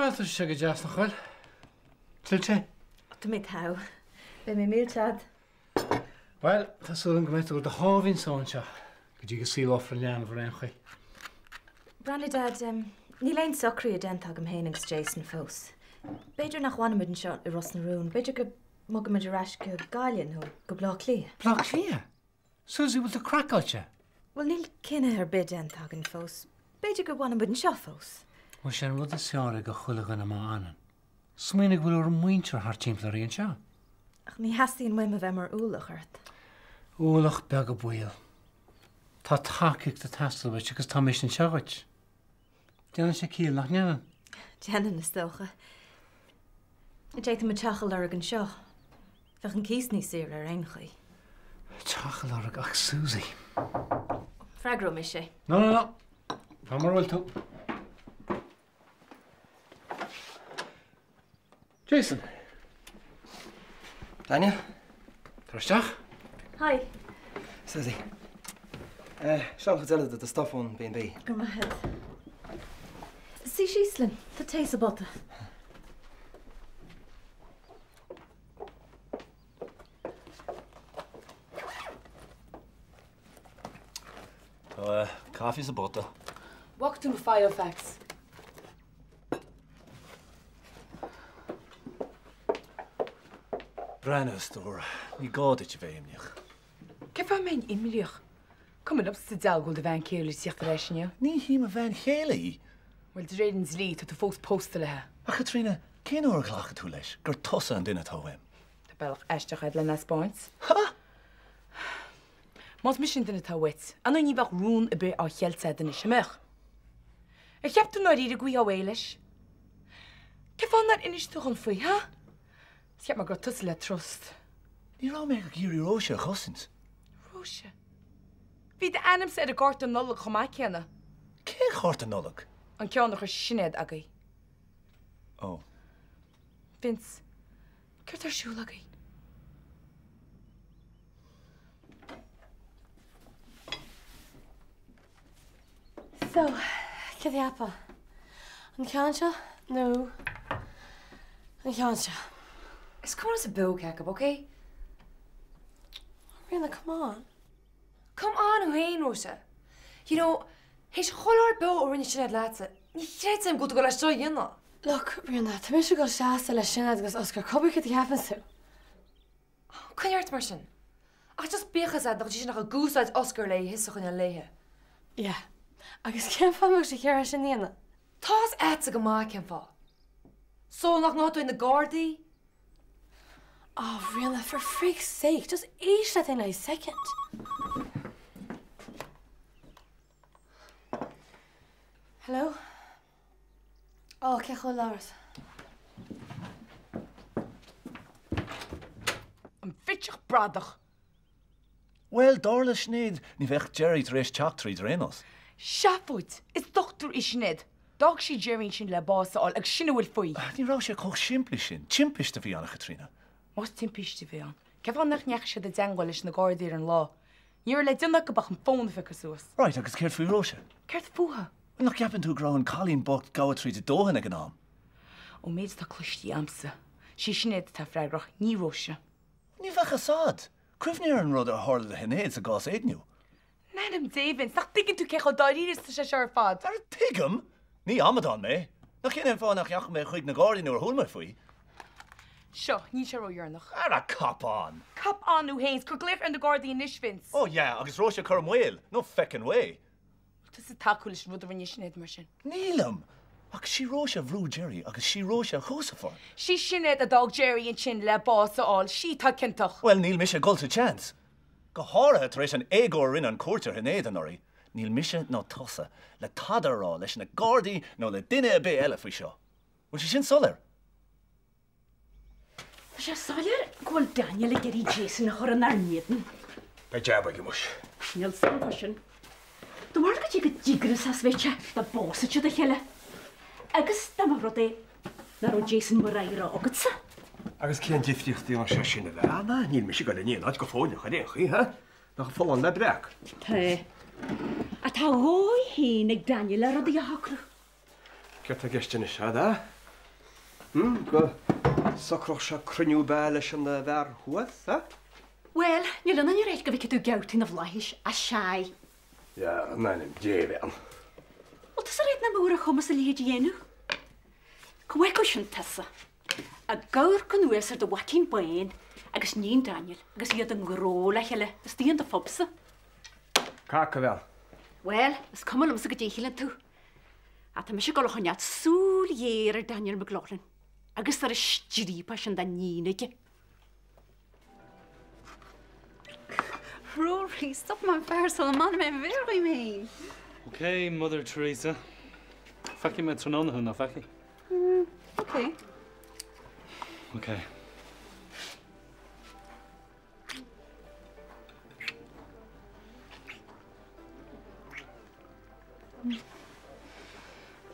Bhuel, tá sé go deas, nach bhfuil? Tuil te? Tá mé togha. Beidh mé millte a'd. Bhuel, tá súil agam go mbeidh tú ar do sháimhín só anseo go dtí go saolófar an leanbh ar aon chaoi. Breathnaigh, Dad, níl aon socruithe déanta agam féin agus Jason fós. B'fhéidir nach bhfanfaimid anseo i Ros na Rún, b'fhéidir go mbogfaimid ar ais go Gaillimh nó go Bleá Cliath. Bleá Cliath? Susie, bhfuil tú craiceáilte? Bhuel, níl cinneadh ar bith déanta againn fós. B'fhéidir go bhfanfaimid anseo fós. Bhuel, sé an rud is fearr ag chuile dhuine má fhanann. Smaoinigh go bhfuil ár muintir thart timpeall orainn anseo. Ach ní theastaíonn uaim a bheith mar ualach ort. Ualach beag an baol. Tá tacaíocht ag teastáil uait agus tá mise anseo dhuit. Déanann sé ciall, nach ndéanann? Déanann, is dócha. D'fhéadfadh muid teach a lorg anseo. Bheadh an cíos níos saoire ar aon chaoi. Teach a lorg ach Susie. Freagróidh mise é. No, no, no. Fan mar a bhfuil tú. Jason. Daniel? Tar isteach. Hi. Susie. Seo an chuid eile de do stuff ón B&B. Go raibh maith agat. Suigh síos linn. Tá tae sa bpota. Tá caife sa bpota. Bhfaca tú mo Filofax. Breathnaigh, a stór, ní gá duit a bheith imníoch. Cén fáth a mbeinn imníoch? Cuma liomsa sa deabhal go bhfuil do bhean chéile ag tíocht ar ais inniu. Ní hí mo bhean chéile í. Bhuel, de réir an dlí, tá tú fós pósta léi. A Chaitríona, cén uair a ghlacfaidh tú leis gur tusa an duine atá uaim? Tá bealach aisteach agat lena thaispeáint. Ha! Más mise an duine atá uait, ar ndóigh ní bheadh rún ar bith á cheilt agat anois, an mbeadh? Ar cheap tú i ndáiríre go bhfaighfeá réidh leis? Cén fáth nár inis tú dhom faoi, ha? Cheap mé go raibh tusa le trust. Ní raibh mé ach ag iarraidh Róise a chosaint. Róise? Bhí d'ainmse ar an gcárta Nollag chomh maith céanna. Cén chárta Nollag? An ceann a chuir Sinéad agaibh. Ó. Vince, céard tá ar siúl agaibh? So, cad a cheapfá? An ceann seo nó an ceann seo? Is cuma liomsa beo cé acu, ok? Ríona, come on. Come on thú féin, Róise. You know, théis chuile shórt beo a rinne Sinéad leatsa, ní chreidim go bhfuil tú ag dul é seo a dhéanamh. Look, Ríona, tá mise ag dul seasamh le Sinéad agus Oscar, cibé céard a cheapann tú. Coinnigh ort mar sin. Ach just bíodh a fhios agat nach bhfuil sí sin ach ag úsáid Oscar le thusa a choinneáil léithe. Yeah. Agus cén fáth a mbeadh sé ceart é sin a dhéanamh? Tá a fhios a'dsa go maith cén fáth. So nach ngabhfaidh tú ag na Gardaí? Oh, Ríona, for freak's sake, just éist leat féin le haghaidh soicind. Hello? Ó, cén chaoi a bhfuil Labhrás? An bitseach bradach! Bhuel, dar le Sinéad, ní bheadh Gerry tar éis teacht tríd ar aon nós. Seafóid! Is dochtúir í Sinéad. D'fhág sí Gerry ansin le bás a fháil agus sin a bhfuil faoi. Ní raibh sé chomh simplí sin. Timpiste a bhí ann, a Chaitríona. Más timpiste a bhí ann, cén fáth nach ndeachaigh siad i dteangmháil leis na Gardaí ar an lá? Ní raibh le déanamh acu ach an fón a phiocadh suas. Right, agus céard faoi Róise? Céard fúithi? Bhuel, nach gceapann tú go raibh an cailín bocht gabha tríd a dóthain ag an am? Ón méid atá cloiste a'msa, sí Sinéad atá freagrach, ní Róise. Ní bheadh fhios a'd! Cuimhnigh ar an rud a tharla do Shinéad sa gcás éigniú. In ainm Dé, Vince, nach dtuigeann tú cé chomh dáiríre is atá sé seo ar fad? Ara tuigim! Ní amadán mé! Nach shin é an fáth nach ndeachaigh mé chuig na Gardaí nuair a chuala mé faoi? Seo, níl sé ródheireanach. Ara cop on! Cop on thú fhéin, 's cuir glaoch ar na Gardaí anois, Vince! Oh yeah, agus Róise a chur i mbaol? No feckin' way! Bhfuil tusa ag tacú leis an rud a rinne Sinéad mar sin? Nílim! Ach sí Róise a bhrúigh Gerry agus sí Róise a chúiseofar. Sí Sinéad a d'fhág Gerry ansin le bás a fháil. Sí atá ciontach. Bhuel, níl mise ag dul sa tseans. Go háirithe tar éis an éagóir a rinne an chúirt ar Shinéad anuraidh, níl mise ná tusa le tada a rá leis na Gardaí nó le duine ar bith eile faoi seo. Bhfuil sé sin soiléir? Tá sé soiléir go bhfuil Daniel ag iarraidh Jason a chur inár n-éadan. Beidh jab aige muis. Níl 's agam fá sin. Do bharúil goidé chomh díograiseach is a bheadh sé dá bpósfadh siad a chéile. Agus dá mba rud é nach raibh Jason mar oidhre agatsa. Agus cén difríocht a dhéanfadh sé sin a bheith ann? Níl mise ag dul in aon áit go fóill ar aon chaoi, ha? Nach folláin le breac? Tá. Ach tá a dhóigh féin ag Daniel le rudaí a shocrú. Céard tá i gceist anois, a'd, a? Go socródh sé cruinniú ab ea leis an bhfear thuas, ha? Bhuel, níl ionainn a ráit go bhfeicfidh tú geabhtaí na bhflaithis, a Shay. Yeah, in ainm Dé, a bhean. Bhfuil tusa ag ráit nach mbeadh ar a chumas a leithéid a dhéanamh? Cá bhfeicfeadh sin tusa? Ag amharc anuas ar do mhaicín bán agus níon Daniel agus iad i ngnó le chéile istigh in do phubsa. Cac, a bhean. Bhuel, is cuma liomsa goidé a shíleann tú. Ach tá mise ag dul a choinneáil súil ghéar ar Daniel McLaughlin agus ar an striapach sin d'iníon aige. Rory, stop mé an fear sula mbainfidh mé an mhéar dhíom féin. Ok, Mother Teresa. Feicfidh mé tráthnóna thú, ná feicfidh? Ok. Ok.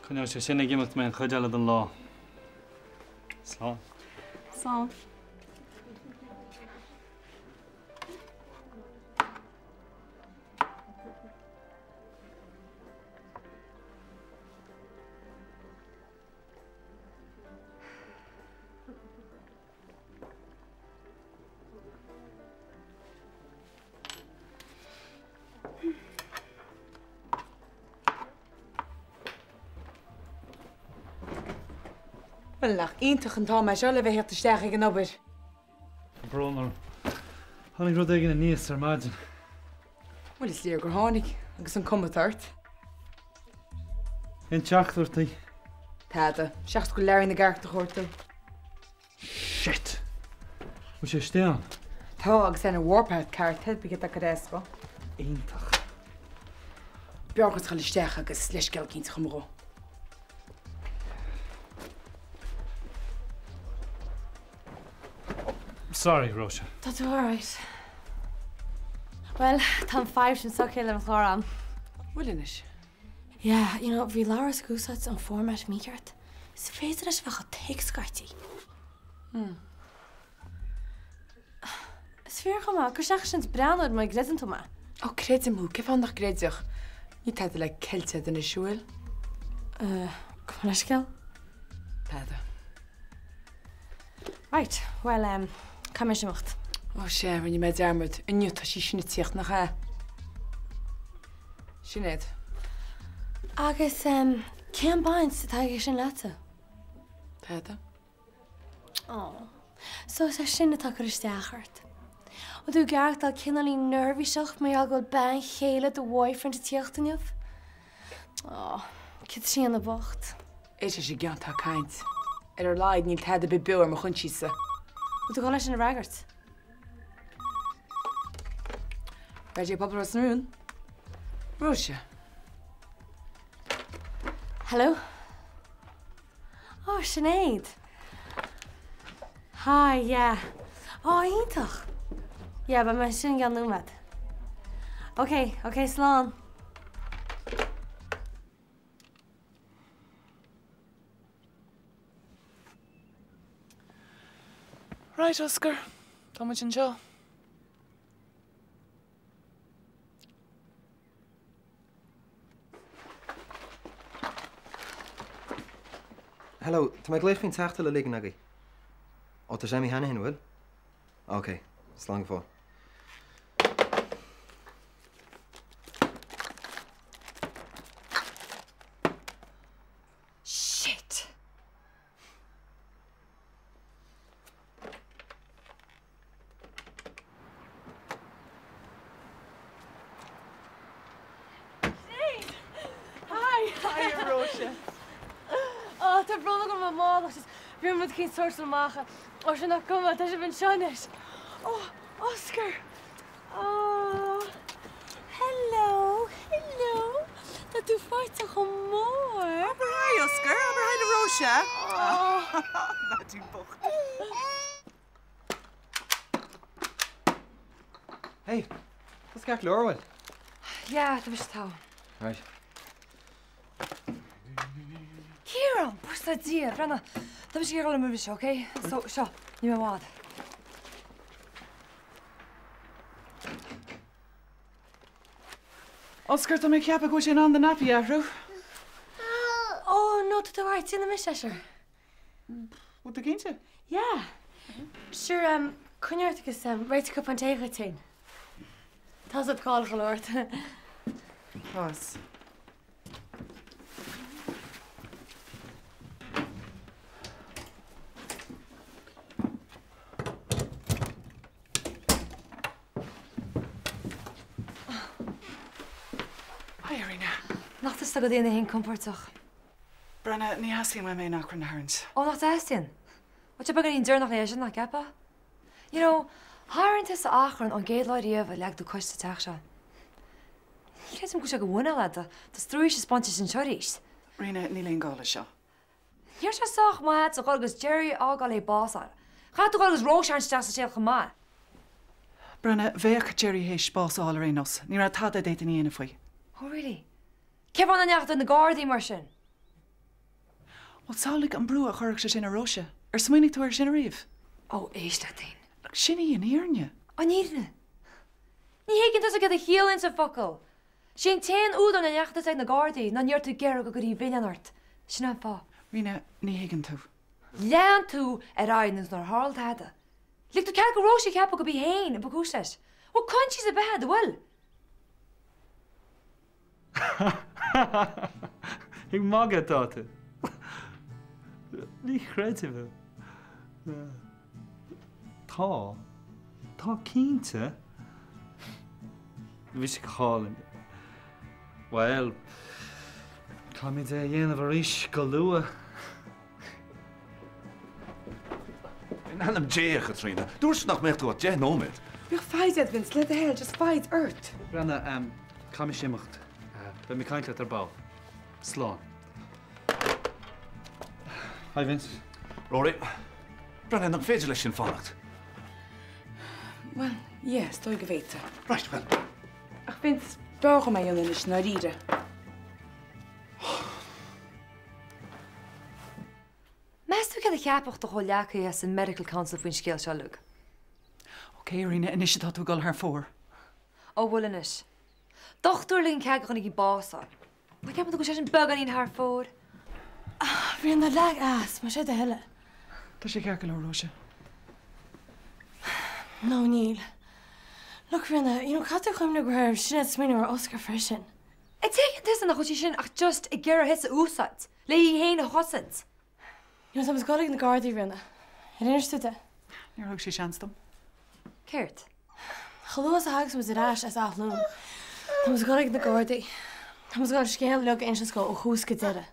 Coinneoidh sé sin ag imeacht mé an chuid eile den lá. Slán. Slán. Bhuel, nach iontach an t-am é seo le bheith ag theacht isteach ag an obair. Tá brón orm. Tháinig rud éigin aníos ar maidin. Bhuel, is léir gur tháinig, agus an cuma atá ort. Aon teachtaireachtaí? Tada. Seachas go bhfuil Larry na gCearc do chuartú. Shit! Bhfuil sé istigh ann? Tá, agus é ar an warpath ceart, theip ag taca deasca. Iontach. B'fhearr dhuit dul isteach agus leithscéal eicínt a chumadh dhó. Sorry, Róise. Tá tú alright. Bhuel, tá an fadhb sin socraithe le mo chlár agam. Bhfuil anois? Yeah, you know, bhí Labhrás ag úsáid an format mícheart. Is féidir leis a bheith chomh thick scaití. Hmm. Is fíor chomh maith, gabh isteach ansin is breathnaigh air mura gcreideann tú mé. Ó, creidim thú, cén fáth nach gcreidfeadh? Níl tada le ceilt agat anois, an bhfuil? Eh, gabh mo leithscéal? Tada. Right, bhuel, em, caithfidh mise imeacht. Ó sea, rinne mé dearmad. Inniu tá sí sin ag tíocht, nach ea? Sinéad. Agus, em, cén baint atá aige sin leatsa? Tada. Ó, so is é sin atá ag cur isteach ort. Bhfuil tú ag aireachtáil cineáilín neirbhíseach mar gheall go bhfuil bean chéile do bhoyfriend ag tíocht inniu? Ó, Caitríona bocht. Éist leis an gceann atá ag caint. Ar a laghad níl tada ar bith beo ar mo choinsias-sa. Bhfuil tú ag dul é sin a fhreagairt? Raidió Pobail Ros na Rún. Róise. Hello? Ó, Sinéad. Hi, yeah. Ó, iontach. Yeah, beidh mé ansin i gceann nóiméad. Ok, ok, slán. Right, Oscar. Tá muid anseo. Hello, tá mé ag glaoch faoin teach atá le ligean agaibh. Ó, tá sé imithe cheana féin, an bhfuil? Ok, slán go fóill. Shit! Sinéad! Hi! Hi, a Róise. Ó, tá brón agam a mall ach just bhí orm rud éicint a shórtáil amach. Ó, sin nach cuma, tá sibh anseo anois. Ó, Oscar! Ó, hello, hello. Tá tú faighte chomh mór. Abair hi, Oscar, abair hi le Róise. Maidí bocht. Hey, tá ceart go leor, bhfuil? Yeah, tá mise togha. Right. Ciarán, buíochas le Dia, breathnaigh, tá mise ag dul roimhe seo, ok? So, seo, níl mé i bhfad. Oscar, tá mé ag ceapadh go bhfuil sé in am do nappy a athrú. Oh, no, tá tú right, déanfaidh mise é, sure. Bhfuil tú cinnte? Yeah. Sure, em, coinnigh ort agus, em, réitigh cupán tae dhuit féin. Tá siad cáil go leor ort. Tá. Hi, a Ríona. Nach tusa go daoine féin compordach. Brenna, ní theastaíonn uaim aon achrann a tharraingt. Ó, nach dteastaíonn? Bhuel, tá beagáinín deireanach é sin, nach gceapfá? You know, tharraing tusa achrann ón gcéad lá riamh a leag tú cois sa teach seo. Ní chreidim go bhfuil sé de mhuineál agat do straois a 'speáint anseo arís. Ríona, níl aon gá leis seo. Ní raibh sé sách maith agatsa dhul agus Gerry a fhágáil le bás a fháil. Chaithfeadh tú dhul agus Róise a tharraingt isteach sa scéal chomh maith. Brenna, bheadh Gerry théis bás a fháil ar aon nós. Ní raibh tada a d'fhéadfainn a dhéanamh faoi. Oh really? Cén fáth nach ndeachaigh tú ag na Gardaí mar sin? Bhuel, samhlaigh an brú a chuirfeadh sé sin ar Róise. Ar smaoinigh tú air sin ariamh? Oh, éist leat féin. Look, sin í an fhírinne. An fhírinne? Ní thuigeann tusa céard a chiallaíonn an focal. Sé an t-aon údar nach ndeachaigh tusa ag na Gardaí ná ní raibh tú ag iarraidh go gcuirfí milleán ort. Sin an fáth. Ríona, ní thuigeann tú. Lean tú ar aghaidh ar nós nár tharla tada. Lig tú cead do Róise ceapadh gurb í féin a ba chúis leis. Bhfuil coinsias ar bith agat, an bhfuil? Ag magadh atá tú. Ní chreidim é. Tá. Tá cinnte. Bhí sé go hálainn. Bhuel, caithfimid é a dhéanamh arís go luath. In ainm Dé, a Chaitríona, dúirt nach mbeadh tú ach 10 nóiméad. Bíodh foighid agat, Vince, le do thoil, just foighid ort. Brenna, caithfidh mise imeacht. Beidh mé ag caint leat ar ball. Slán. Hi Vince. Rory. Brenna, nach féidir leis sin fanacht? Bhuel, yeah, is dóigh go bhféadfadh. Right, well. Ach Vince, b'fhearr dhom é a dhéanamh anois, i ndáiríre. Meas tú céard a cheapfadh do chomhghleacaithe san Medical Council faoin scéal seo uilig? Ok, a Ríona, anois atá tú ag dul thar fóir. Ó bhfuil anois. Dochtúir ag ligean cead do dhuine éigin bás a fháil. Nach gceapann tú go bhfuil sé sin beagáinín thar fóir? Ríona, leag as, más é do thoil é. Tá sé ceart go leor, Róise. No, níl. Look, Ríona, you know, caithfidh tú cuimhneamh go raibh ar Sinéad smaoineamh ar Oscar freisin. An dtuigeann tusa nach bhfuil sí sin ach just ag iarraidh thusa a úsáid le í féin a chosaint. You know, tá muid ag dul ag na Gardaí, Ríona. Ar inis tú di? Níor thug sí seans dom. Céard? Chomh luath is a thagas muid ar ais as Athlone, tá muid ag dul ag na Gardaí. Tá muid ag dul an scéal uilig a insint dóibh ó thús go deireadh.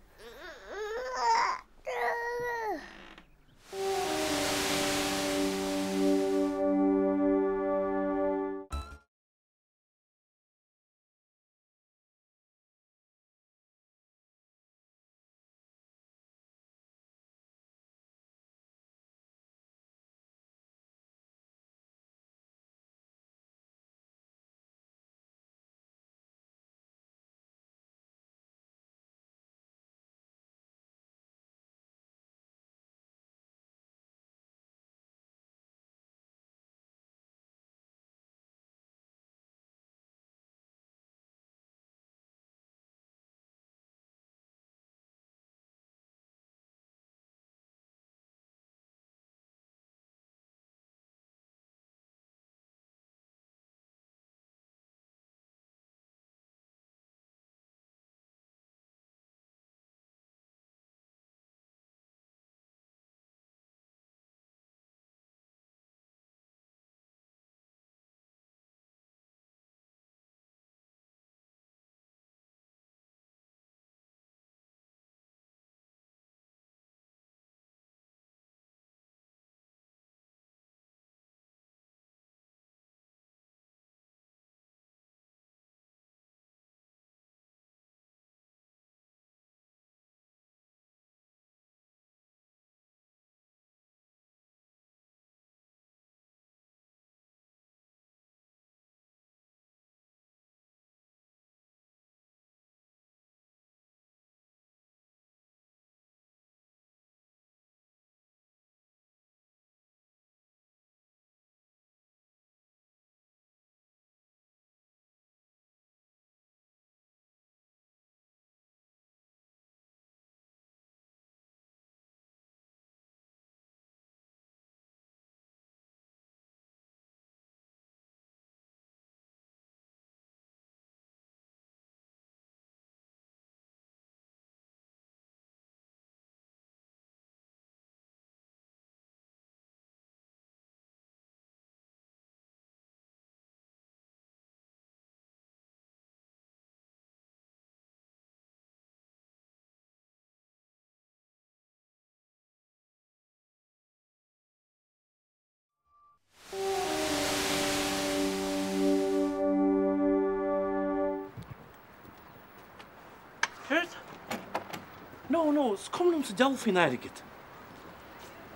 No, no, is cuma liom sa diabhal faoin airgead.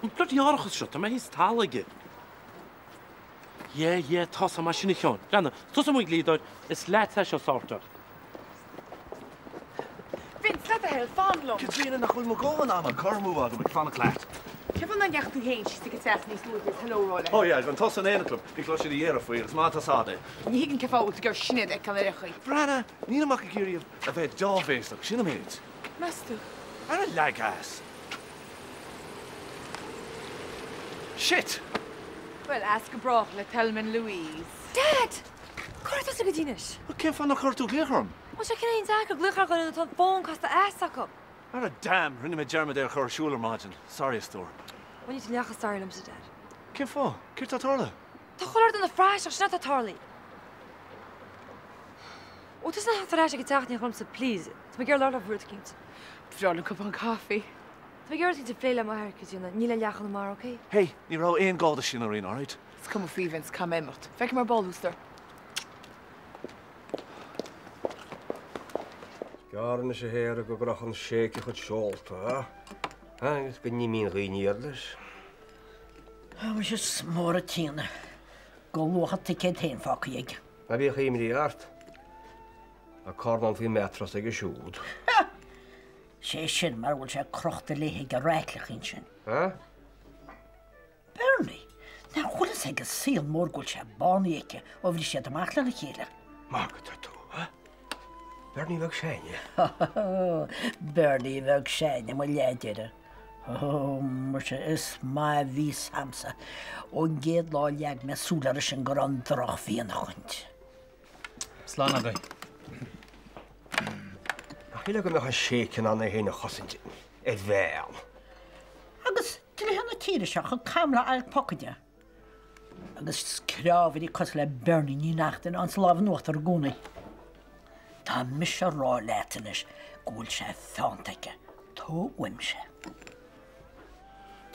An bloody árachas seo, tá mé thíos talamh aige. Yeah, yeah, tá's a'm, sin a Sheáin. Breathnaigh, tusa mo dhlíodóir, is leat é seo a shórtáil. Vince, le do thoil, fan liom. Caitríona, nach bhfuil mo dhóthain ama curtha amú agam ag fanacht leat? Cén fáth nach ndeachaigh tú féin síos ag an teach níos luaithe is hello a rá léi? Oh yeah, gan tusa in éineacht liom, ní chloisfinn a dhéarfaidh faoi agus má tá sad é. Ní thuigim cén fáth a bhfuil tú ag iarraidh Sinéad a fheiceáil ar aon chaoi. Breathnaigh, nílim ach ag iarraidh a bheith dea-bhéasach, sin an méid. Meas tú? Ara leag as. Shit! Bhuel, as go brách le Thelma and Louise. Dad! Cá raibh tusa go dtí anois? Bhuel, cén fáth nár chuir tú glaoch orm? Bhuel, sé cineál deacair glaoch ar dhuine nuair atá an fón casta as acu. Ara damn! Rinne mé dearmad é a chur ar siúl ar maidin. Sorry, a stór. Bhuel, níl tú leath chomh sorry liomsa, Dad. Cén fáth? Céard tá tarlaithe? Tá chuile rud ina phraiseach, sin atá tarlaithe. Ó, tusa a theacht ar ais ag an teach in éineacht liomsa, please. Tá mé ag iarraidh labhairt leat faoi rud eicínt. Bhreá liom cupán caife. Tá mé ag iarraidh rud eicínt a phlé le m'athair, Caitríona. Níl a leath Chonamara, ok? Hey, ní raibh aon gá do sin, a Ríona, alright? Is cuma faoi, Vince, caithfidh mé imeacht. Feicfidh mé ar ball thú, a stór. Gearr anois a Shéara go gcrochann Séic a chuid seolta, agus go n-imíonn dhaoine iad leis. Á, muise, is mór an t-ionadh go luach an ticéid féin fágtha aige. Ná bíodh imní ort. Tá carnán faoin mattress aige siúd. Ha! Sé sin mar a bhfuil sé crochta léi ag an raicleach ansin. Ha? Bernie, nach bhfuil fhios ag an saol mór go bhfuil sé bánaithe aici ó bhris siad amach lena chéile? Magadh atá tú, ha? Bernie bheag s'againne. Bernie bheag s'againne, mo leaid air. Ó, muise, is maith a bhí fhios a'msa ón gcéad lá a leag mé súil uirthi sin go raibh an drochmhianach inti. Slán agaibh. Nach shílfeá go mbeadh an Séic in ann é féin a chosaint ar bhean? Agus dlíthe na tíre seo chomh cam le adhaic pocaide. Agus crábhairí cosúil le Bernie Ní Neachtain ann sa lámh in uachtar i gcónaí. Tá mise a rá leat anois go bhfuil sé feannta aici. Tóg uaimse.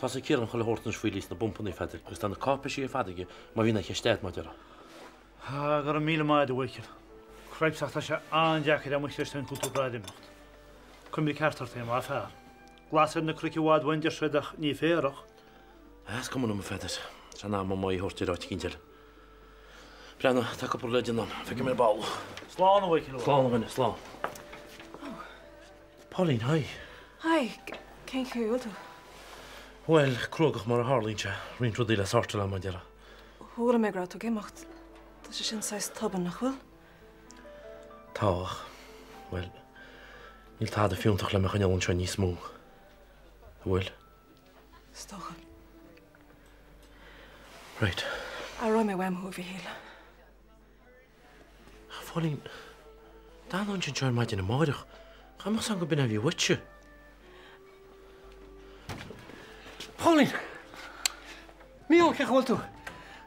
Tá 'fhios ag Ciarán chuile shórt anois faoi dhlí sna bpumpanna, a Pheadair, agus tá na cáipeisí ar fad aige má bhíonn aon cheist a'd, mar a déarfá. Go raibh míle maith a'd, a Mhichíl. Cripes ach tá sé an-deacair amuigh leis an gcúpla brad imeacht. Cuimhnigh ceart ort é, más fearr. Glas ar na cnoic i bhfad uainn, deir siad, ach ní féarach. Is cuma liom, a Pheadair. Tá sé in am dom aghaidh a thabhairt ar áit eicínt eile. Breathnaigh, tá cúpla rud le déanamh a'm. Feicfidh mé ar ball. Slán, a Mhichíl. Slán, a dhuine, slán. Pauline, hi. Hi, cén chaoi a bhfuil tú? Bhuel, cruógach mar a tharlaíonn sé, roinnt rudaí le sortáil agam, mar a déarfá. Chuala mé go raibh tú ag imeacht. Tá sé sin saghas tobann, nach bhfuil? Tá, ach, bhuel, níl tada fiúntach le mé a choinneáil anseo níos mó. An bhfuil? Is dócha. Right. Aireoidh mé uaim thú, a Mhichíl. A Phauline, dá bhfanfainnse anseo ar maidin amáireach, cha mbeadh 's a'm go b'in é a bhí uaitse. Pauline! Mícheál, cén chaoi a bhfuil tú?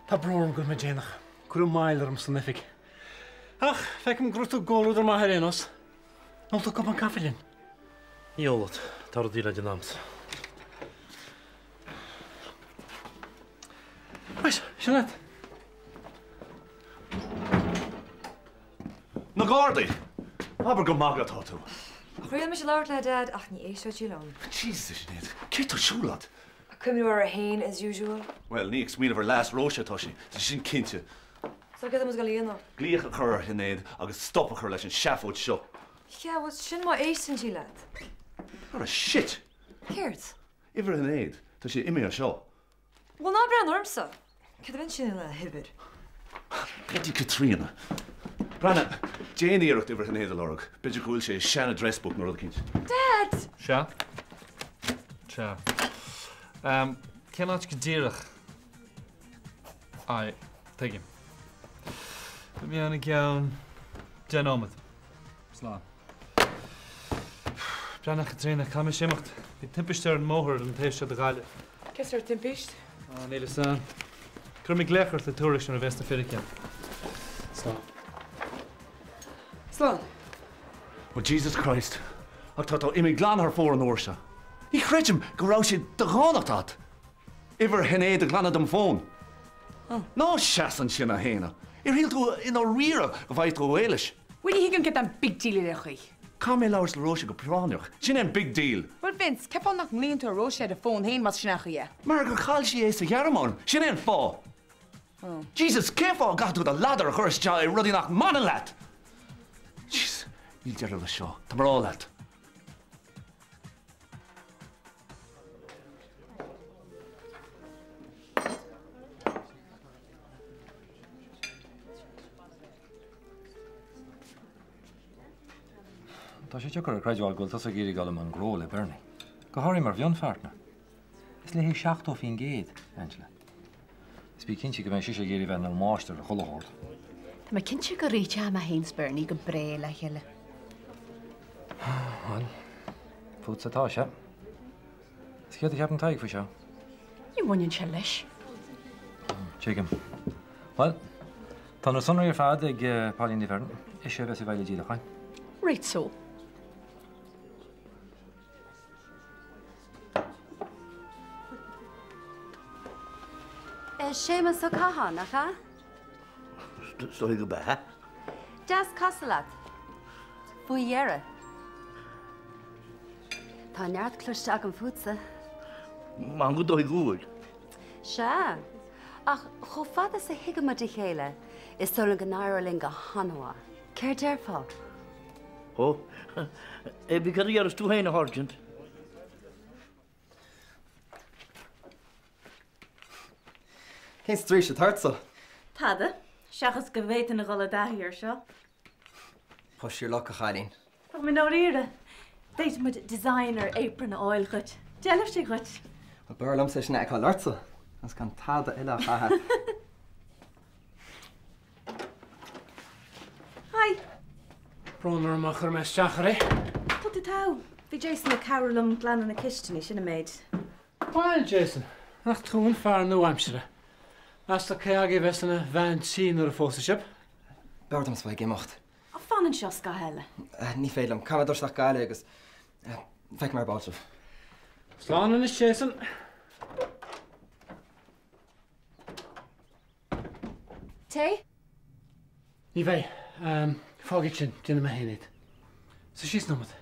Tá brón orm go raibh mé déanach. Cuireadh moill orm san oifig. Ach, feicim go raibh tú i gcomhluadar maith ar aon nós. An ólfaidh tú cupán caife linn? Ní ólfad. Tá rudaí le déanamh a'msa. Right, sin leat. Na Gardaí! Abair gur magadh atá tú. Thriail mise labhairt léi, Dad, ach ní éistfeadh sí liom. Jesus, a Sinéad, céard tá ar siúl agat? Ag cuimhniú uirthi féin, as usual. Bhuel, ní ag smaoineamh ar leas Róise atá sí, tá sin cinnte. So céard tá muid ag dul a dhéanamh? Glaoch a chur ar Shinéad agus stop a chur leis an seafóid seo. Yeah, bhuel, sin má éisteann sí leat. Ara shit! Céard? Uimhir Shinéad, tá sé imithe as seo. Bhuel, ná breathnaigh ormsa! Céard a bheinnse a dhéanamh le huimhir? Bloody Caitríona. Breathnaigh, déan iarracht uimhir Shinéad a lorg. B'fhéidir go bhfuil sé i sean address book nó rud eicínt. Dad! Sea. Sea. Ehm, cén áit go díreach? Aye, tuigim. Beidh mé ann i gceann 10 nóiméad. Slán. Breathnaigh, a Chaitríona, caithfidh mise imeacht. Bhí timpiste ar an mbóthar ar an taobh seo de Ghaillimh. Cén sórt timpist? Ah, níl fhios a'm. Cuirfidh mé glaoch ort le tuairisc nuair a bheas na fíricí a'm. Slán. Slán. Oh Jesus Christ, ach tá tú imithe glan thar fóir an uair seo. Ní chreidim go raibh sé de dhánacht agat uimhir Shinéad a ghlanadh dem fón. Ná seas ansin a shéanadh. Ar shíl tú i ndáiríre go bhfaighidh tú away leis? Bhuel, ní thuigim céard é an big deal ar aon chaoi. Caithfidh mé labhairt le Róise go práinneach. Sin é an big deal. Bhuel Vince, cén fáth nach nglaonn tú ar Róise ar a fón féin más sin an chaoi é? Mar gur chaill sí é sa Ghearmáin. Sin é an fáth. Oh. Jesus, cén fáth a gcaithfidh tú do ladar a chur isteach i rudaí nach mbaineann leat? Jeez, níl deireadh leis seo. Tá mé a rá leat. Tá sé deacair a chreidbheáil go bhfuil tusa ag iarraidh dul i mbun gnó le Bernie, go háirithe mar mhionpháirtner. Is léi 70%, Angela. Is bí cinnte go mbeidh sise ag iarraidh bheith ina máistir ar chuile shórt. Tá mé cinnte go réiteoidh mé féin 's Bernie go breá le chéile. Bhuel, fútsa atá sé. Is céard a cheapann Tadhg faoi seo? Ní bhaineann sé leis. Tuigim. Bhuel, tá na sonraí ar fad ag Pauline Ní Bheirn. Ise a bheas i bhfeighil an díolacháin. Right so. Séamus Ó Catháin, nach ea? Is dóigh gurb ea. Deas casadh leat. Faoi dheireadh. Tá neart cloiste agam fútsa. M'anam gur dóigh go bhfuil. Sea. Ach chomh fada is a thuigeann muid a chéile, is dóigh liom go n-éireoidh linn go han-mhaith. Céard déarfá? Ó, é bí cad a dhéarfas tú féin, a Sháirsint? Cén straois atá ortsa? Tada, seachas go bhféadfainn a dhul i dtaithí air seo. Push your luck, a chailín. Tá mé i ndáiríre. D'fhéadfadh muid designer apron a fháil dhuit. D'fheilfeadh sé dhuit. Bhuel, b'fhearr liomsa é sin a fheiceáil ortsa, agus gan tada eile á chaitheamh. Hi. Brón orm má chuir mé isteach oraibh. Tá tú togha. Bhí Jason ag cabhrú liom glanadh na cistine, sin an méid. Bhuel, Jason, nach tú an fear nua-aimsire? Meas tú cé agaibh a bheas ina bhean tí nuair a phósfaidh sibh? B'fhearr dom a bheith ag imeacht. Á, fan anseo scaitheamh eile. Ní féidir liom. Caithfidh mé dul isteach Gaillimh agus feicfidh mé ar ball sibh. Slán anois, Jason. Tae? Ní bheidh. Fág iad sin, déanfaidh mé féin iad. Suigh síos nóiméad.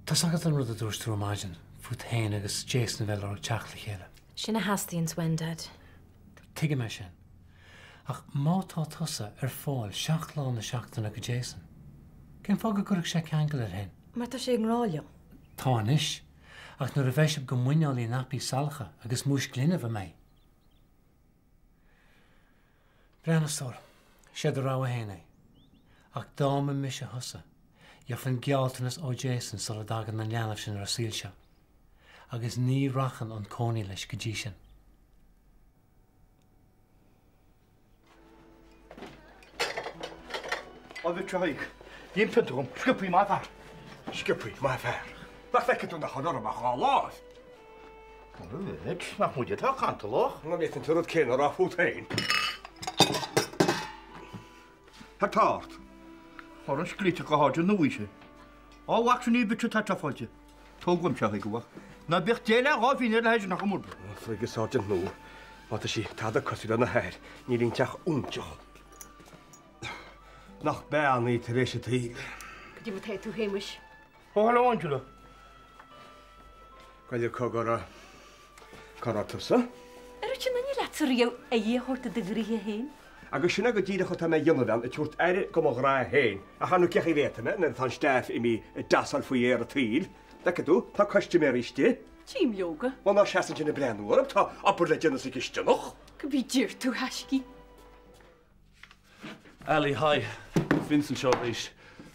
Tá's agat an rud a dúirt tú ar maidin, fút féin agus Jason a bheith ag lorg teacht le chéile. Sin a theastaíonns uainn, Dad. Tuigim é sin. Ach má tá tusa ar fáil 7 lá na seachtaine go Jason, cén fáth go gcuirfeadh sé ceangal air féin? Mar tá sé i ngrá liom. Tá anois. Ach nuair a bheidh sibh go muineál i naipí salacha agus múisc linbh, an mbeidh? Breathnaigh, a stór, sé do rogha féin é. Ach dá mba mise thusa, gheofainn gealltanas ó Jason sula dtagann an leanbh sin ar an saol seo. Agus ní rachainn chun cónaí leis go dtí sin. A mhic Thaidhg, déan pionta dhom, sciobthaí, maith an fear. Sciobthaí, maith an fear. Nach bhfeiceann tú nach bhfuil orm ach dhá láimh? Bhuel, nach muide atá cantalach. An bhféadfainn an rud céanna a rá fút féin? Cad tá ort? Char scríte go háit an uaidh sin. Á mhac sin í bit atá fáilte. Tóg uaim seo chuige, a mhac. Ná bíodh dé le dhá phínn ar leithéid nach mór. Chuig an sáirsint nua. Má tá sí tada cosúil lena hathair, níl inti ach óinseach. Nach bean í tar éis an tsaoil. Goidé mar tá tú, a Shéamuis. Ó, hello Angela. Gabh i leith cogar, cá raibh tusa? An raibh sé in ainm leatsa riamh aire a thabhairt do do ghraithe féin? Agus sin é go díreach atá mé a dhéanamh, a bhean, ag tabhairt aire do mo ghraithe féin. Ach ar ndóigh cén chaoi a bhféadfainn mé nuair atá an staff imithe ag deasáil faoi fhéar an tsaoil. Bhfeiceann tú, tá custaiméirí istigh. Tchím leoga. Bhuel, ná seas ansin ag breathnú orm, tá obair le déanamh sa gcisteanach. Cibé deir tú, a thaiscidh. Ali, hi. Vince anseo arís.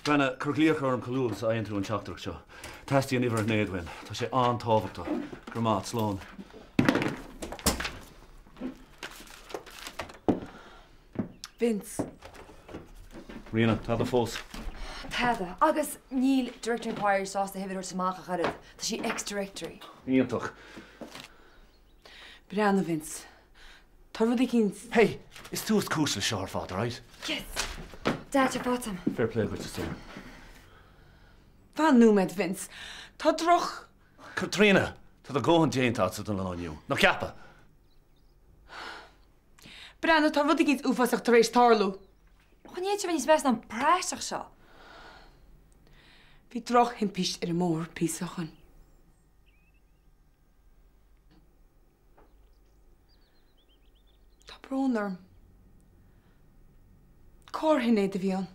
Brenna, cuir glaoch orm chomh luath is a fhaigheann tú an teachtaireacht seo. Teastaíonn uimhir Shinéad uaim. Tá sé an-tábhachtach. Grma, slán. Vince. Ríona, tada fós? Tada. Agus níl Director Inquiry sásta a huimhir a thabhairt amach ach oiread. Tá sí ex-directory. Iontach. Breathnaigh, a Vince. Tá rud eicínt. Hey! Is tú is cúis leis seo ar fad, alright? Yes! Dad, tá faighte agam. Fair play duit, a stór. Fan nóiméad, Vince. Tá droch. Caitríona! Tá do dhóthain déanta agatsa don lá inniu, nach gceapann? Breathnaigh, tá rud eicínt uafásach tar éis tarlú. Ní fhéadfadh sé bheith níos measa ná an praiseach seo. Bhí drochthimpist ar an mbóthar píosa ó shoin. Tá brón orm. Carr Shinéad a bhí ann.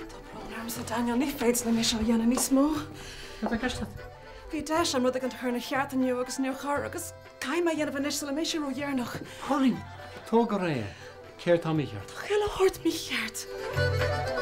Tá brón ormsa, Daniel, ní féidir liom é seo a dhéanamh níos mó. Cad tá i gceist agat? Bhí deis agam rud éigin a chur ina cheart inniu agus níor chuir agus caithfidh mé a dhéanamh anois sula mbeidh sé ródheireanach. Pauline, tóg go réidh é. Céard tá mícheart? Tá chuile shórt mícheart.